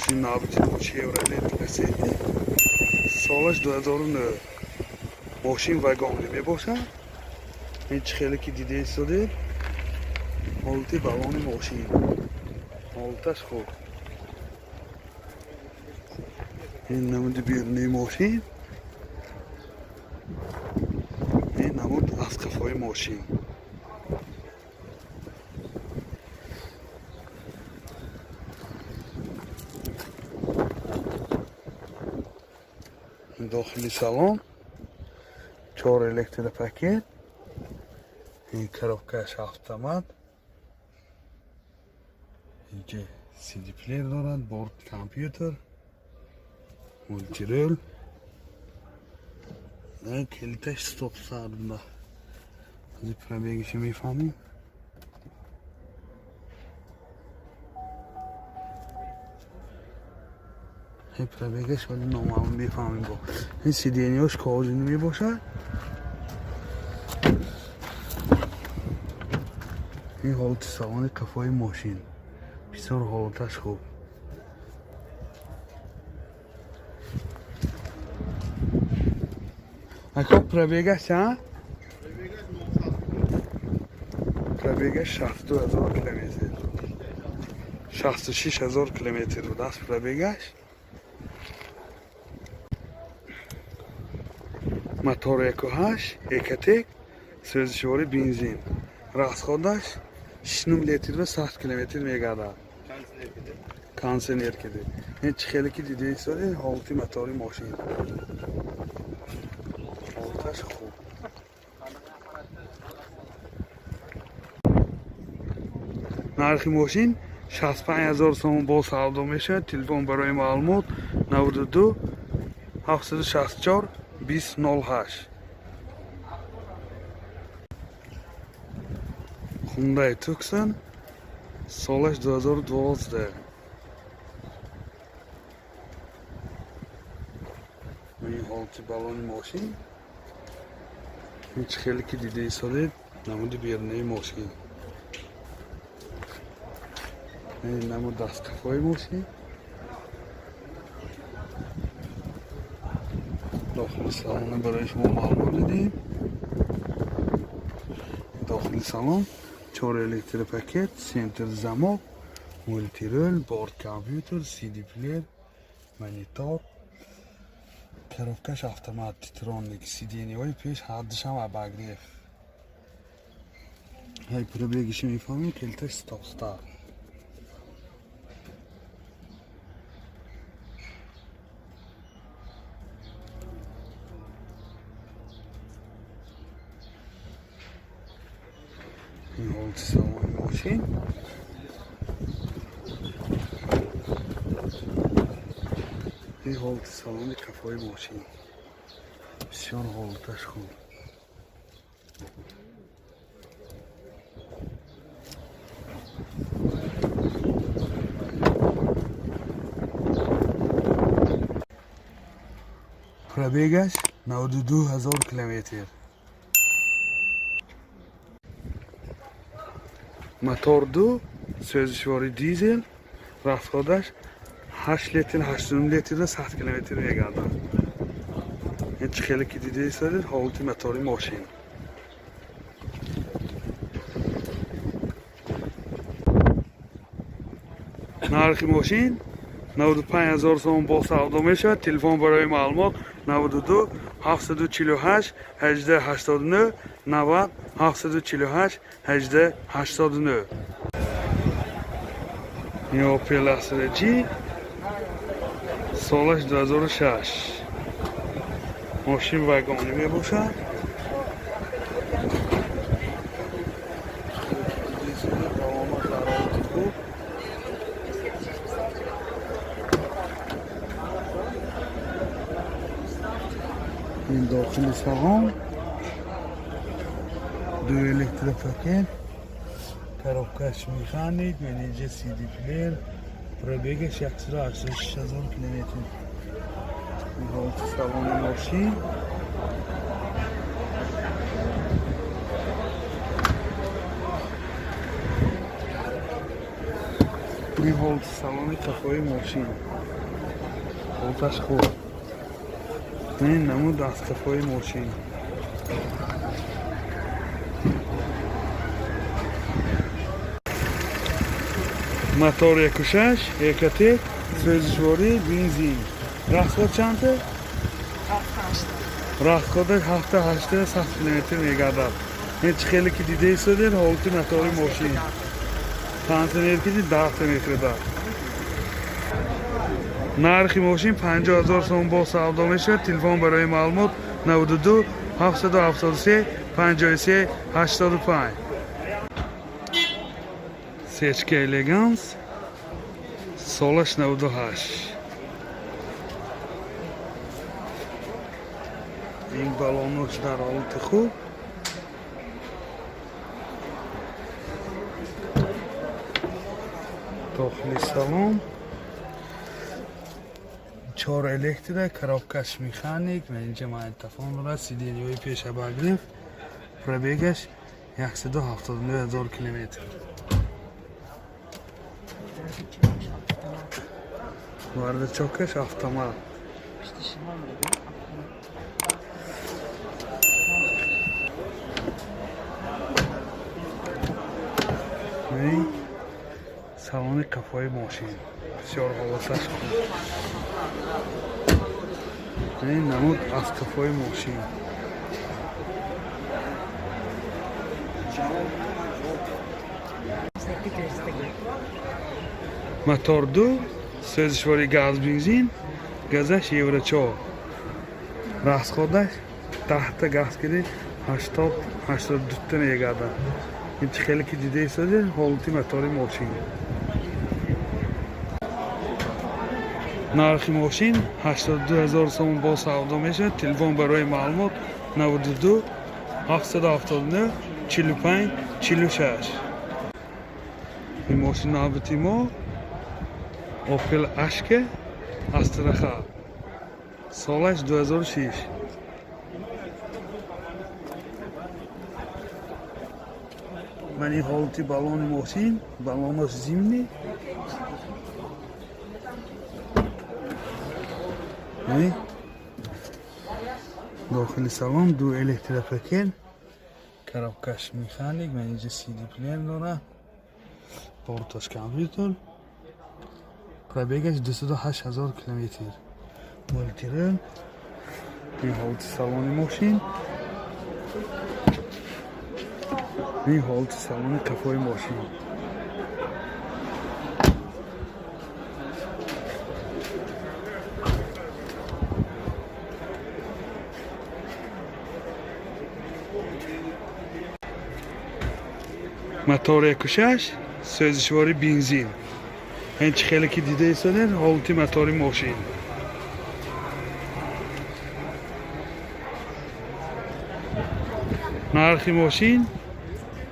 Мошини навбати мо Chevrolet Lacetti, солаш 2009. Мошин вагонӣ мебошад. Ин чӣ хеле ки дида истодед, ҳолати балони мошин, ҳолаташ хуб. Ин намуди берунаи мошин, ин намуд аз қафои мошин. Дохили салон чор электропакет, ин коробкаш автомат, инҷа CD-плеер дорад, борт компютер, мультирул, калиташ стоп-старт. Аз пробегиша мефаҳмем. Ин пробегаш вале номаълум, мефаҳмем. Бо ин сиденияш кожаный мебошад. Ин ҳолати салони қафои мошин, бисёр ҳолаташ хуб. Ако, пробегаш чанд? Пробегаш 62 000 километр, 66 000 километр будааст пробегаш. Мотор 1,8 Ecotec, сӯзишвори бензин, расходаш 6 литр ва 100 километр мегардад. Кондиционер киди. Ин чӣ хеле ки дида истоди, ҳолати мотори мошин, ҳолаташ хуб. Нархи мошин 65 000 сомон, боз савдо мешавад. Телефон барои маълумот 92 764 20 08. Hyundai Tucson, солаш 2012. Ин ҳолати балони мошин. Ин чӣ хеле ки дида истодед, намуди берунаи мошин, ин намуд дасткафҳои мошин. Дохили салона барои шумо маълумот дидем. Дохили салон чор электропакет, центр замок, мультирул, борт компютер, CD плеер, монитор, коробкаш автомат Типтроник, сиденияҳои пеш ҳардушам обогрев. Ҳай, пробегиши мефаҳмем. Калиташ стоп-старт. Ин ҳолати салони мошин. Ин ҳолати салони қафои мошин, бисёр ҳолаташ хуб. Пробегаш 92 000 километр. Мотор 2, сӯзишвори дизел, расходаш 8 литр, 8 литрда 100 километр мегардад. Ин чӣ хеле ки дида истодед, ҳолати мотори мошин. Нархи мошин 95 ҳазор сомон, боз савдо мешавад. Телефон барои маълумот 92 748 18 89, 90 748 18 89. Ин Opel Astra G, солаш 2006. Мошин вагонӣ мебошад. Давомат дар ҳолати хуб. Ин дохили салон, ду электропакет, коробкаш механик, менеҷер, CD плеер, пробегаш 186 ҳазор километр. Ҳолати салони мошин. Ин ҳолати салони қафои мошин, ҳолаташ хуб. Ин намуд аз қафои мошин. Мотор 1.6 Ecotec, сӯзишворӣ бензин. Расход чанда? Расходаш 7-8 100 километр мегардад. Ин чӣ хеле ки дида истодед, ҳолати мотори мошин. Кондитсионер ки 10 мехӯрдад. Нархи мошин 50 000 сом бо савдо мешавад. Телефон барои маълумот 92 773 53 85. Сечка Элеганс, солаш 98. Ин балонош дар ҳолати хуб. Дохили салон чор электро, коробкаш механик ва инҷа магнитофон дорад, сиденьяҳои пеш обогрев, пробегаш 179 000 километр. Бардачокаш автомат. Ин салони қафои мошин бисёр ҳолаташ хуб. Ин намуд аз қафои мошин. Мотор 2, сӯзишвори газ бензин, газаш евро 4. Расходаш 10-та газ киди 80 82 мегардад. Ин чӣ хеле ки дида истодед, ҳолати мотори мошин. Нархи мошин 82 000 сомон бо савдо мешавад. Телефон барои маълумот 92 779 45 46. Ин мошин навбати мо Opel Astra H, солаш 2006. Ман ин ҳолати балони мошин, балонаш зимний. Яъне дохили салон ду электропакет, коробкаш механик, ман инҷа CD плеер дорад, порташ компютер, пробегаш 208 000 километр. Мультирул, ин ҳолати салони мошин, ин ҳолати салони қафои мошин. Мотор 1.6, сӯзишвори бензин. Ин чӣ хеле ки дида истодед, ҳолати мотори мошин. Нархи мошин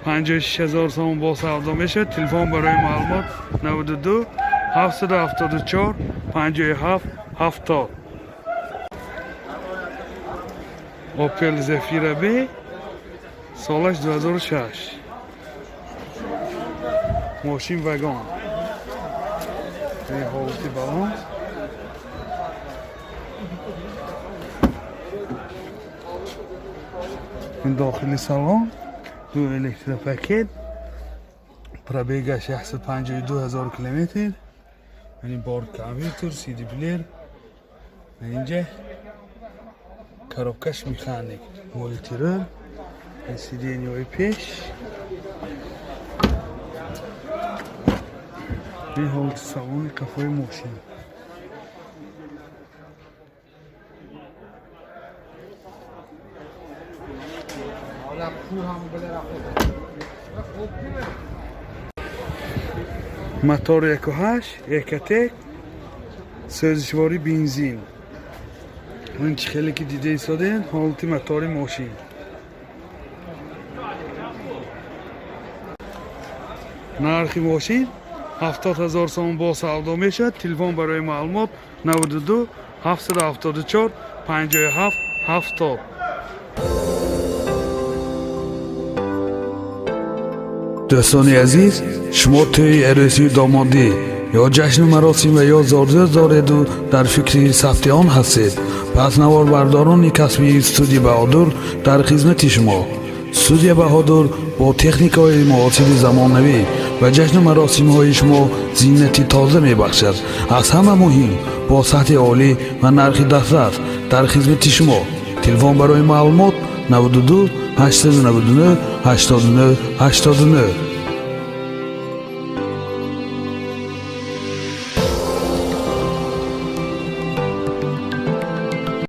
56 000 сомон бо савдо мешавад. Телефон барои маълумот 92 774 57 70. Opel Zafira B, солаш 2006. Мошин вагон. Ин ҳолати балон. Ин дохили салон ду электропакет, пробегаш 152 000 километр. Яъне борт компютер, CD плеер. Инҷа коробкаш механик, мультирул, сиденьяҳои пеш. Ин ҳолати салони қафои мошин. Ҳола кӯҳам билара. Хуб. Мотор 1.8 Ecotec, сӯзишворӣ бензин. Ин чӣ хеле ки дида истодед, ҳолати мотори мошин. Нархи мошин 70 000 сомон бо савдо мешавад. Телефон барои маълумот 92 774 57 70. Дӯстони азиз, шумо тӯи арӯсию домодӣ ё ҷашну маросим ва ё зодрӯз дореду дар фикри сабти он ҳастед, пас наворбардорони касбии студия Баҳодур дар хизмати шумо. Студия Баҳодур бо техникаҳои муосири замонавӣ ба ҷашну маросимҳои шумо зинати тоза мебахшад. Аз ҳама муҳим, бо сатҳи олӣ ва нархи дастрас дар хизмати шумо. Телефон барои маълумот: 92 899 89 89.